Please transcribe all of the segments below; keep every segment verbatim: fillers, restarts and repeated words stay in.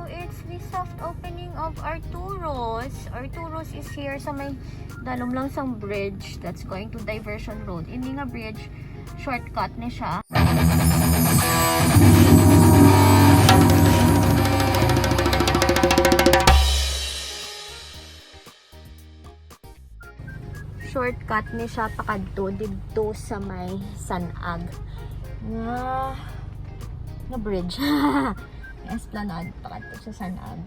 It's the soft opening of Arturo's. Arturo's is here sa may dalom lang sang bridge that's going to Diversion Road. Hindi nga bridge, shortcut ni siya. Shortcut ni siya pakadto didto sa may Sanag. Nga, nga bridge. Esplanade pakadto sa Sanag.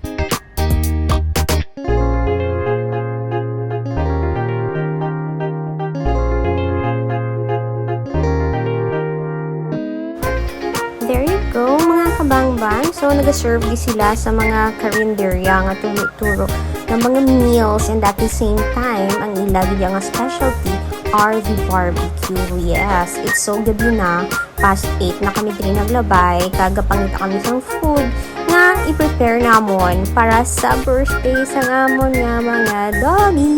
There you go, mga kabangbang. So, nag-serve di sila sa mga karinderya nga turo-turo ng mga meals, and at the same time, ang ila gid nga specialty are the barbecue. Yes, it's so gabi na, past eight na kami diri naglabay, kag gapangita kami sang food nga i-prepare namon para sa birthday sang amon nga mga doggy.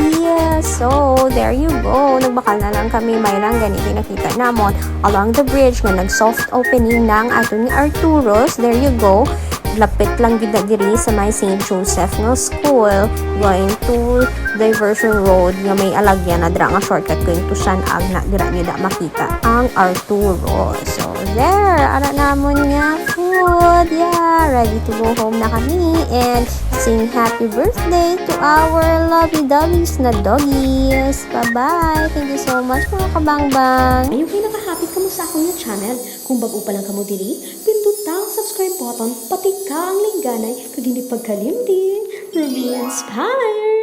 So, there you go. Nagbakal na lang kami, may lang gani nakita namon along the bridge nga nag-soft opening na ang aton nga Arturo's. There you go. Lapit lang gid na diri sa may Saint Joseph nga school, going to Diversion Road nga may alagyan na dira nga shortcut going to Sanag na dira nyo da makita ang Arturo's. So, there, ara namon nga food. Yeah, ready to go home na kami. And sing happy birthday to our lovey doggies na doggies. Bye-bye. Thank you so much, mga kabangbang. Ayaw kay nakahapit kamo sa akong channel. Kung bag-o pa lang kamo diri, pinduta ang subscribe button, pati ka ang lingganay, kag hindi pagkalimti. Ruby Inspire!